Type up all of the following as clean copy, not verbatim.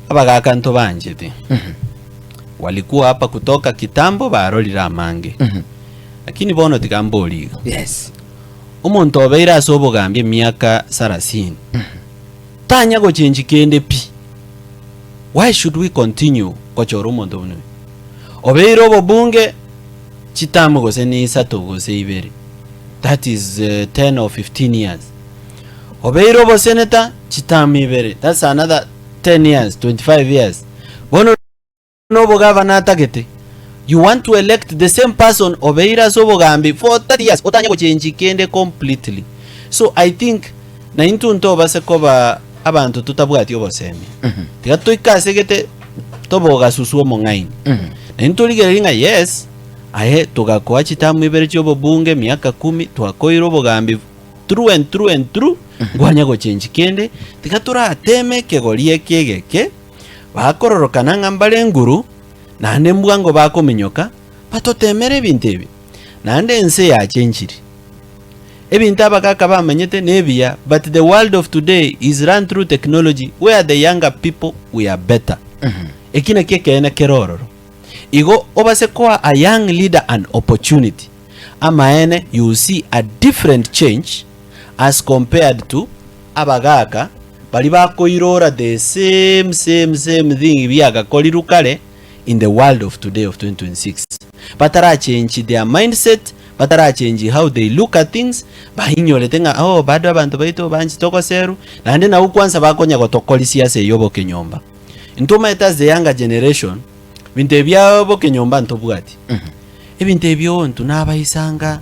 Abagaka ntobanchete. Walikuwa hapa kutoka kitambo barorire amange. Lakini bono tiga mbori iga. Yes. Omonto obeire ase obogambi emiaka sarasini tanya gochenji kende pi. Why should we continue gochora omonto buna oyo? Obeire obobunge chitamu gose ni isato gose ibere. That is 10 or 15 years. Obeire oboseneta chitamu ibere. That's another 10 years, 25 years. Bono nobogavana atagete. You want to elect the same person obeire ase obogambi for 30 years otanye gochenji kende completely. So I think naintwe ntobase koba abanto totabwati obosemia. Tiga toike ase gete tobe ogasusu omong'aini. Naintwe torigererie ng'a yes, aye togakoa chitamu ibere chi'obobunge miaka kumi twakoire obogambi through and through and through nkwanya gochenji kende tiga torateme ekegori eke egeke bakororokana ng'a mbare nguru naende mbwango bakominyoka batotemere ebinto ebi naende ense yachenchiri ebinto abagaka bamanyete nebiya but the world of today is run through technology where the younger people we are better eki nakio ekeene kere ororo igo obase koa a young leader an opportunity Amaene you will see a different change as compared to abagaka baria bakoirora the same same same thing biagakorirwe kare in the world of today of 2026. Batarachange their mindset, batarachange how they look at things, bainyorete ng'a oh bado abanto baito banchete ogoserwa, naende nabwo kwanza bakonya gotokorisia ase eyio obokenyomba. Intwe omanyete as the younger generation, binto ebi bia obokenyomba ntobwati. Ebinto ebio intwe nabaisanga,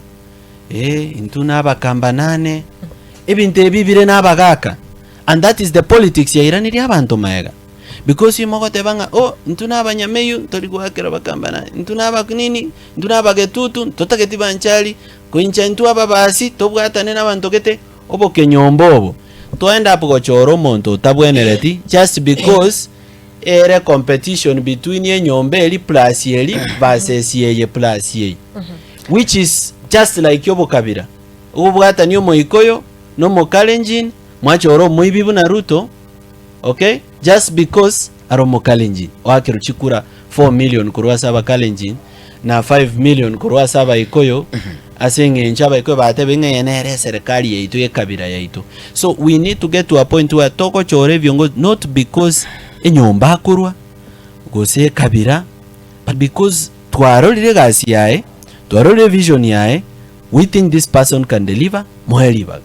eh, intwe nabakambanane, ebinto ebi bire nabagaka, and that is the politics yairanirie abanto magega. Because imogoteba ng'a oh, intwe nabanyameyio ntori goakera bakambanane, intwe naba nini, intwe nabagetutu ntotageti banchari, koincha intwe ababasi tobwatane nabanto gete, obokenyomba obo. To end up gochora omonto otabwenereti just because. Ere competition between enyomba eri plus eri versus eye plus eye which is just like obokabira obobwatani omoikoyo na omokalenjin mwachora omoibi buna Ruto okay just because are omokalenjin oakerwe chikura 4 million korwa ase abakalenjin na 5 million korwa ase abaikoyo ase eng'encho abaikoyo batebe ng'a eye nere eserekari yaito y'ekabira yaito. So we need to get to a point where togochora ebiongozi not because enyomba akorwa gose ekabira but because twarorire egasi yaye, twarorire vision yaye, we think this person can deliver, moe ribaga.